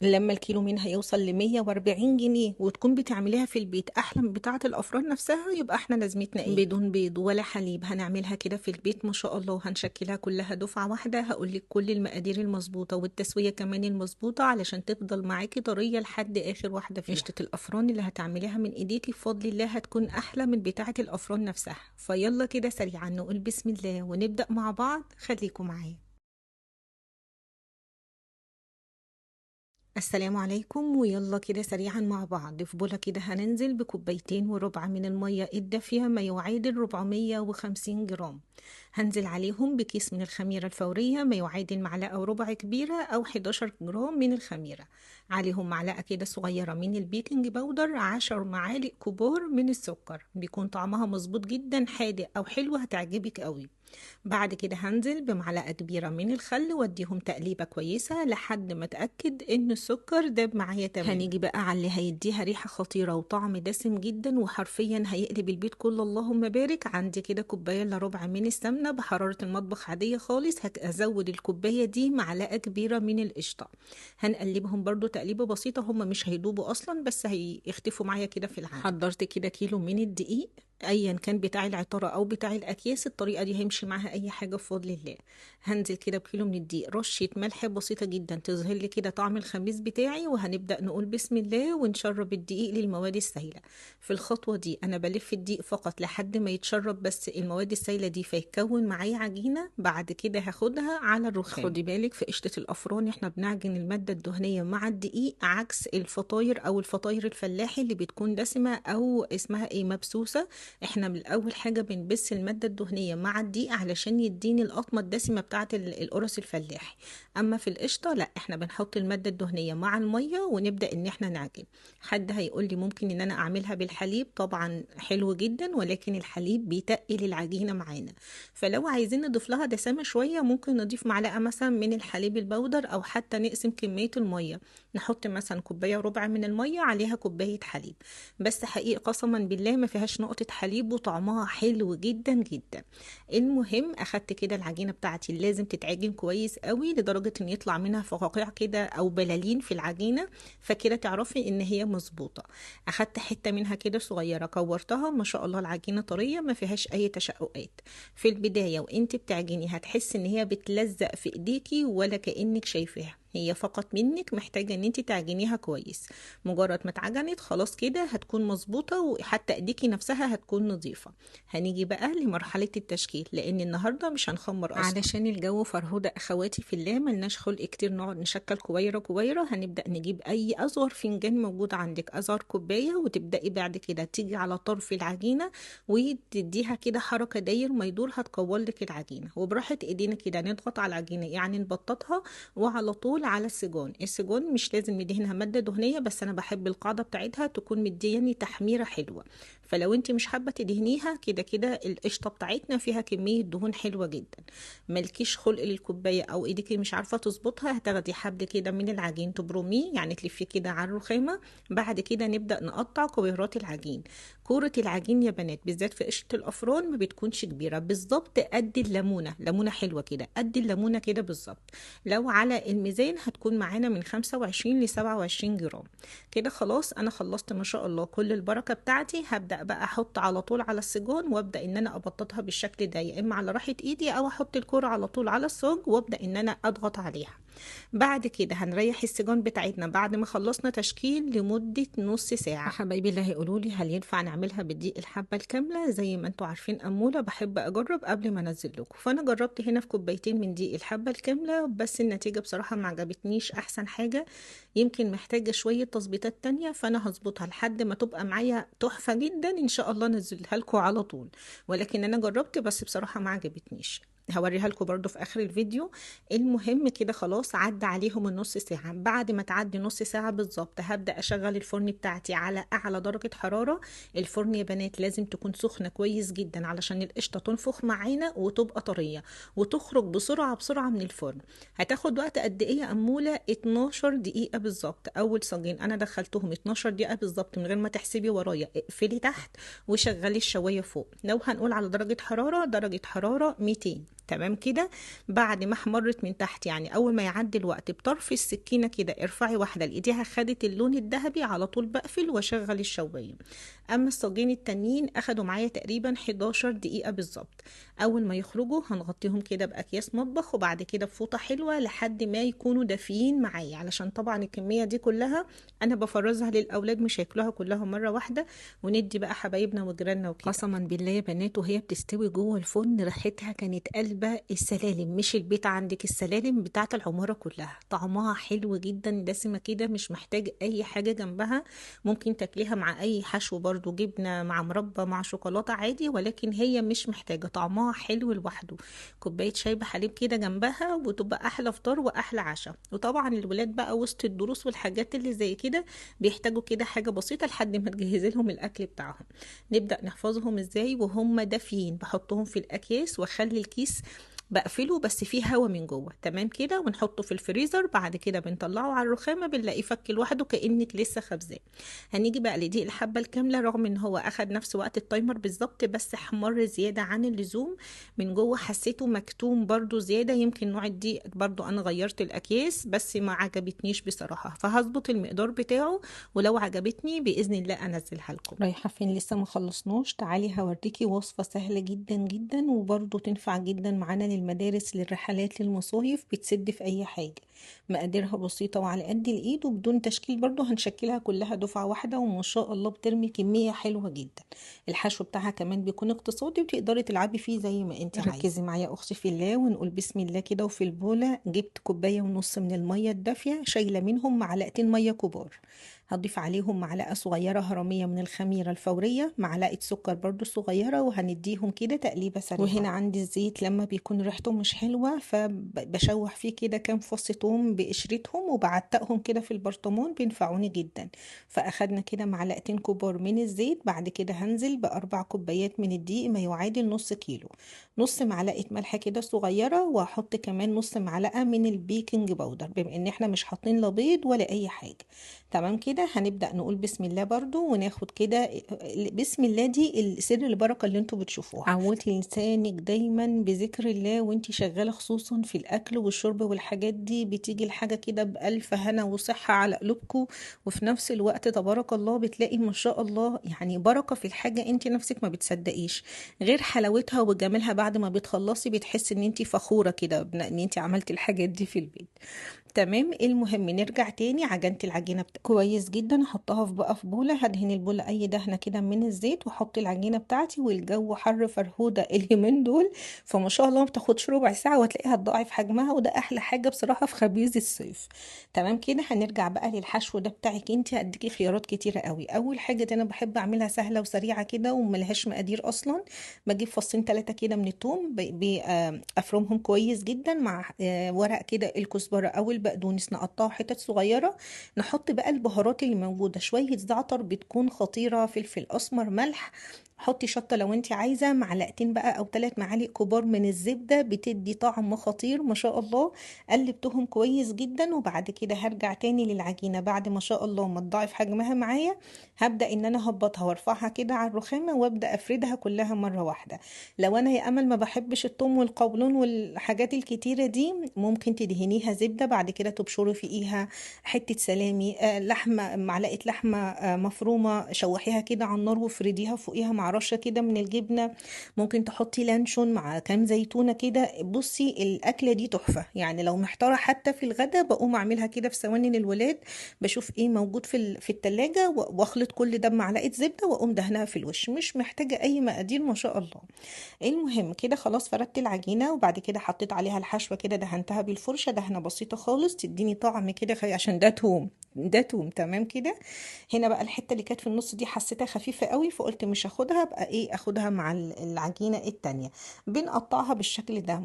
لما الكيلو منها يوصل ل 140 جنيه وتكون بتعمليها في البيت احلى من بتاعه الافران نفسها، يبقى احنا لازمتنا ايه؟ بدون بيض ولا حليب هنعملها كده في البيت ما شاء الله، وهنشكلها كلها دفعه واحدة. هقول لك كل المقادير المظبوطه والتسويه كمان المظبوطه علشان تفضل معاكي طرية لحد اخر واحدة فيها. قشطه الافران اللي هتعمليها من ايديكي بفضل الله هتكون احلى من بتاعه الافران نفسها. فيلا كده سريعا نقول بسم الله ونبدا مع بعض، خليكم معايا. السلام عليكم. ويلا كده سريعا مع بعض. في بوله كده هننزل بكوبايتين وربع من المية الدافيه ما يعادل 450 جرام. هنزل عليهم بكيس من الخميره الفورية ما يعادل معلقه وربع كبيرة او 11 جرام من الخميره، عليهم معلقه كده صغيرة من ال baking powder، 10 معالق كبار من السكر، بيكون طعمها مظبوط جدا، حادق او حلو هتعجبك قوي. بعد كده هنزل بمعلقه كبيرة من الخل واديهم تقليبه كويسة لحد ما اتاكد ان السكر داب معايا تمام. هنيجي بقى على اللي هيديها ريحه خطيرة وطعم دسم جدا وحرفيا هيقلب البيت كله اللهم بارك. عندي كده كوباية الا ربع من السمنة بحرارة المطبخ عادية خالص، هزود الكوباية دي معلقه كبيرة من القشطه. هنقلبهم برده تقليبه بسيطة، هم مش هيدوبوا اصلا بس هيختفوا معايا كده في العجن. حضرت كده كيلو من الدقيق ايا كان بتاع العطاره او بتاع الاكياس، الطريقة دي هيمشي معاها اي حاجة بفضل الله. هنزل كده بكيلو من الدقيق، رشه ملح بسيطة جدا تظهر لي كده طعم الخميس بتاعي، وهنبدا نقول بسم الله ونشرب الدقيق للمواد السائلة. في الخطوة دي انا بلف الدقيق فقط لحد ما يتشرب بس المواد السائلة دي فيتكون معايا عجينه. بعد كده هاخدها على الرخام. خدي بالك في قشطه الافران احنا بنعجن المادة الدهنية مع الدقيق عكس الفطاير او الفطاير الفلاحي اللي بتكون دسمة او اسمها ايه مبسوسه. احنا من اول حاجة بنبس المادة الدهنية مع الدقيق علشان يديني القطمه الدسمة بتاعه القرص الفلاحي. اما في القشطه لا، احنا بنحط المادة الدهنية مع المية ونبدا ان احنا نعجن. حد هيقول لي ممكن ان انا اعملها بالحليب، طبعا حلو جدا، ولكن الحليب بيتقل العجينة معانا، فلو عايزين نضيف لها دسامه شوية ممكن نضيف معلقه مثلا من الحليب البودر، او حتى نقسم كمية المية، نحط مثلا كوباية وربع من المية عليها كوباية حليب. بس حقيقي قسما بالله ما فيهاش نقطة حليب وطعمها حلو جدا جدا. المهم اخدت كده العجينة بتاعتي، لازم تتعجن كويس قوي لدرجة ان يطلع منها فقاقيع كده او بلالين في العجينة، فكده تعرفي ان هي مظبوطة. اخدت حتة منها كده صغيرة كورتها، ما شاء الله العجينة طرية ما فيهاش اي تشققات. في البداية وانت بتعجني هتحس ان هي بتلزق في ايديكي ولا كانك شايفاها، هي فقط منك محتاجه ان انت تعجنيها كويس. مجرد ما اتعجنت خلاص كده هتكون مظبوطة وحتى ايديكي نفسها هتكون نظيفة. هنيجي بقى لمرحلة التشكيل، لان النهارده مش هنخمر اصلا علشان الجو فرهوده اخواتي في الله، ملناش خلق كتير نقعد نشكل كويره كويره. هنبدا نجيب اي اصغر فنجان موجود عندك، اصغر كوباية، وتبداي بعد كده تيجي على طرف العجينة وتديها كده حركة داير ما يدور، هتكور لك العجينة. وبراحه ايدينا كده نضغط على العجينة، يعني نبططها، وعلى طول على السجون. السجون مش لازم ندهنها مادة دهنية، بس انا بحب القاعدة بتاعتها تكون مدياني تحميره حلوة، فلو انت مش حابة تدهنيها كده كده القشطه بتاعتنا فيها كمية دهون حلوة جدا. مالكيش خلق للكوبايه او ايديكي مش عارفه تظبطها، هتاخدي حبل كده من العجين تبرميه، يعني تلفيه كده على الرخامه. بعد كده نبدا نقطع كويرات العجين. كورة العجين يا بنات بالذات في قشطه الافران ما بتكونش كبيرة، بالظبط قد الليمونه، ليمونه حلوة كده قد الليمونه كده بالظبط. لو على الميزان هتكون معانا من 25 ل 27 جرام كده. خلاص انا خلصت ما شاء الله كل البركة بتاعتي. هبدا بقى احط على طول على السجون وابدا ان انا ابططها بالشكل ده، يا اما على راحة ايدي او احط الكورة على طول على الصاج وابدا ان انا اضغط عليها. بعد كده هنريح السجون بتاعتنا بعد ما خلصنا تشكيل لمدة نص ساعة. حبايبي اللي هيقولوا لي هل ينفع نعملها بالدقيق الحبة الكاملة، زي ما انتوا عارفين اموله بحب اجرب قبل ما انزل لكم، فانا جربت هنا في كوبايتين من دقيق الحبة الكاملة، بس النتيجة بصراحة ما عجبتنيش. احسن حاجة يمكن محتاجه شوية تظبيطات تانية، فانا هظبطها لحد ما تبقى معايا تحفة جدا ان شاء الله انزلها لكم على طول، ولكن انا جربت بس بصراحة ما عجبتنيش، هوريها لكم برضو في اخر الفيديو. المهم كده خلاص عدى عليهم النص ساعة. بعد ما تعدي نص ساعة بالظبط هبدا اشغل الفرن بتاعتي على اعلى درجه حرارة. الفرن يا بنات لازم تكون سخنة كويس جدا علشان القشطه تنفخ معانا وتبقى طرية وتخرج بسرعة بسرعة من الفرن. هتاخد وقت قد ايه يا اموله؟ 12 دقيقة بالظبط. اول صاجين انا دخلتهم 12 دقيقة بالظبط من غير ما تحسبي ورايا. اقفلي تحت وشغلي الشوايه فوق. لو هنقول على درجه حرارة، درجه حرارة 200. تمام كده. بعد ما احمرت من تحت، يعني اول ما يعدي الوقت بطرف السكينة كده ارفعي واحدة، لقيتيها خدت اللون الذهبي على طول بقفل واشغل الشوايه. اما الصاجين التانيين اخدوا معايا تقريبا 11 دقيقة بالظبط. اول ما يخرجوا هنغطيهم كده باكياس مطبخ، وبعد كده بفوطه حلوة لحد ما يكونوا دافيين معايا، علشان طبعا الكمية دي كلها انا بفرزها للاولاد مش هياكلوها كلها مرة واحدة، وندي بقى حبايبنا وجيراننا وكده. قسما بالله يا بنات وهي بتستوي جوه الفرن ريحتها كانت قلبه السلالم، مش البيت عندك، السلالم بتاعت العمارة كلها. طعمها حلو جدا، دسمة كده، مش محتاج اي حاجة جنبها، ممكن تاكليها مع اي حشو برضو، جبنه مع مربى مع شوكولاتة عادي، ولكن هي مش محتاجه، طعمها حلو لوحده. كوباية شاي بحليب كده جنبها وتبقى احلى فطار واحلى عشاء. وطبعا الولاد بقى وسط الدروس والحاجات اللي زي كده بيحتاجوا كده حاجة بسيطة لحد ما تجهزي لهم الاكل بتاعهم. نبدا نحفظهم ازاي وهم دافيين؟ بحطهم في الاكياس واخلي الكيس بقفله بس فيه هوا من جوه، تمام كده، ونحطه في الفريزر. بعد كده بنطلعه على الرخامه بنلاقيه فك لوحده كانك لسه خبزاه. هنيجي بقى لدقيق الحبة الكاملة، رغم ان هو اخد نفس وقت ال timer بالظبط، بس حمر زيادة عن اللزوم من جوه، حسيته مكتوم برده زيادة، يمكن نوع الدقيق برده انا غيرت الاكياس بس ما عجبتنيش بصراحة، فهظبط المقدار بتاعه ولو عجبتني باذن الله انزلها لكم. رايحة فين؟ لسه ما خلصناش، تعالي هوريكي وصفه سهلة جدا جدا وبرده تنفع جدا معانا للمدارس، للرحلات، للمصايف، بتسد في اي حاجة. مقاديرها بسيطة وعلى قد الايد وبدون تشكيل، برضو هنشكلها كلها دفعه واحدة، وما شاء الله بترمي كمية حلوة جدا. الحشو بتاعها كمان بيكون اقتصادي وتقدري تلعبي فيه زي ما انت عايزه. ركزي معايا اختي في الله ونقول بسم الله كده. وفي البوله جبت كوباية ونص من المية الدافيه، شايله منهم معلقتين مية كبار، هضيف عليهم معلقه صغيرة هرميه من الخميره الفورية، معلقه سكر برضو صغيرة، وهنديهم كده تقليبه سريعة. وهنا عندي الزيت لما بيكون ريحته مش حلوة فبشوح فيه كده كام فص توم بقشرتهم وبعتقهم كده في البرطمان، بينفعوني جدا. فاخدنا كده معلقتين كبار من الزيت. بعد كده هنزل ب4 كوبايات من الدقيق ما يعادل نص كيلو، نص معلقه ملح كده صغيرة، وهحط كمان نص معلقه من ال baking powder، بما ان احنا مش حاطين لا بيض ولا اي حاجة. تمام كده. هنبدأ نقول بسم الله برضو، وناخد كده بسم الله دي السر البركة اللي انتوا بتشوفوها. عودي لسانك دايما بذكر الله وانتي شغالة، خصوصا في الاكل والشرب والحاجات دي، بتيجي الحاجة كده بألف هنا وصحة على قلوبكم، وفي نفس الوقت تبارك الله بتلاقي ما شاء الله يعني بركة في الحاجة انتي نفسك ما بتصدقيش، غير حلاوتها وجمالها. بعد ما بتخلصي بتحسي ان انتي فخورة كده ان انتي عملتي الحاجات دي في البيت. تمام. المهم نرجع تاني، عجنت العجينة كويس جدا، احطها في بقى في بوله، هدهن البوله اي دهنه كده من الزيت واحط العجينة بتاعتي. والجو حر فرهوده اليومين دول، فما شاء الله ما بتاخدش ربع ساعة وهتلاقيها تضاعف حجمها، وده احلى حاجة بصراحة في خبيز الصيف. تمام كده. هنرجع بقى للحشو ده بتاعك انت، هديكي خيارات كتيرة قوي. اول حاجة دي انا بحب اعملها سهلة وسريعة كده وملهاش مقادير اصلا، بجيب فصين 3 كده من الثوم، افرمهم كويس جدا مع ورق كده الكزبره او البقدونس، نقطعه حتت صغيرة. نحط بقى البهارات اللي موجودة، شوية زعتر بتكون خطيرة، فلفل اسمر، ملح، حطي شطه لو انت عايزه، معلقتين بقى او 3 معالق كبار من الزبدة بتدي طعم خطير ما شاء الله. قلبتهم كويس جدا. وبعد كده هرجع تاني للعجينه بعد ما شاء الله ما تضاعف حجمها معايا، هبدا ان انا هبطها وارفعها كده على الرخامه وابدا افردها كلها مرة واحدة. لو انا يا امل ما بحبش الثوم والقولون والحاجات الكتيرة دي، ممكن تدهنيها زبدة، بعد كده تبشري فيها حتة سلامي، لحمه، معلقه لحمه مفرومه، شوحيها كده على النار وافرديها فوقيها مع رشه كده من الجبنة. ممكن تحطي لانشون مع كام زيتونه كده. بصي الاكلة دي تحفة، يعني لو محتارة حتى في الغدا بقوم اعملها كده في ثواني للولاد، بشوف ايه موجود في التلاجة واخلط كل ده بمعلقه زبدة واقوم دهنها في الوش، مش محتاجه اي مقادير ما شاء الله. المهم كده خلاص فردت العجينة، وبعد كده حطيت عليها الحشوه كده، دهنتها بالفرشه دهنه بسيطة خالص تديني طعم كده، عشان ده توم، ده توم. تمام كده. هنا بقى الحتة اللي كانت في النص دي حسيتها خفيفة قوي، فقلت مش هاخدها، بقى ايه اخدها مع العجينة التانية. بنقطعها بالشكل ده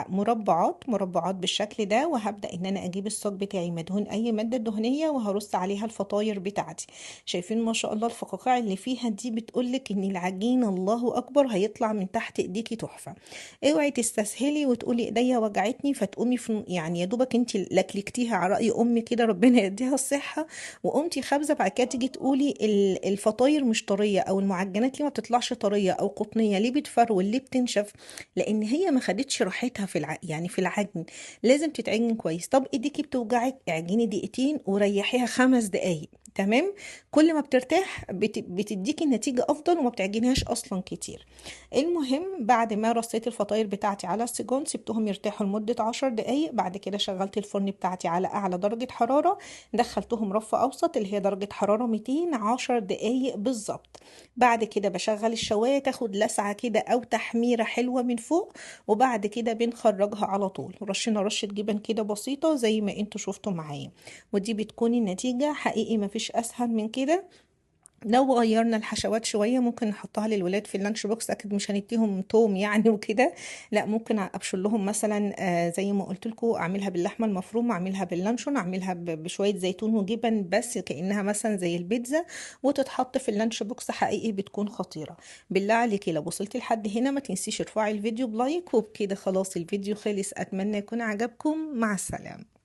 مربعات مربعات بالشكل ده، وهبدأ ان انا اجيب الصاج بتاعي مدهون اي مادة دهنية وهرص عليها الفطاير بتاعتي. شايفين ما شاء الله الفقاقيع اللي فيها دي بتقولك ان العجين الله اكبر هيطلع من تحت ايديكي تحفة. اوعي تستسهلي وتقولي ايديا وجعتني فتقومي في يعني يا دوبك انت لكلكتيها على رأي امي كده ربنا يديها الصحة وقمتي خبزة، بعد كده تيجي تقولي الفطاير مش طرية او المعجنات ليه ما بتطلعش طرية او قطنية، ليه بتفرول، ليه بتنشف؟ لان هي ما خدتش راحتها في يعني في العجن. لازم تتعجن كويس. طب ايديكي بتوجعك، اعجني دقيقتين وريحيها 5 دقايق، تمام؟ كل ما بترتاح بتديكي النتيجة افضل وما بتعجنيهاش اصلا كتير. المهم بعد ما رصيت الفطاير بتاعتي على السجون سبتهم يرتاحوا لمدة 10 دقايق. بعد كده شغلت الفرن بتاعتي على اعلى درجة حرارة، دخلتهم رف اوسط اللي هي درجة حرارة 200 10 دقايق بالظبط. بعد كده بشغل الشواية تاخد لسعة كده او تحميرة حلوة من فوق، وبعد كده بنخرجها على طول. رشينا رشة جبن كده بسيطة زي ما انتوا شفتوا معايا، ودي بتكون النتيجة. حقيقي مفيش اسهل من كده. لو غيرنا الحشوات شوية ممكن نحطها للولاد في ال lunch box، اكيد مش هنديهم توم يعني وكده، لا ممكن ابشر لهم مثلا زي ما قلت لكم، اعملها باللحمه المفرومه، اعملها باللانشون، اعملها بشوية زيتون وجبن بس كانها مثلا زي البيتزا، وتتحط في ال lunch box. حقيقي بتكون خطيرة. بالله عليكي لو وصلتي لحد هنا ما تنسيش ارفعي الفيديو ب like. وبكده خلاص الفيديو خلص، اتمنى يكون عجبكم. مع السلامة.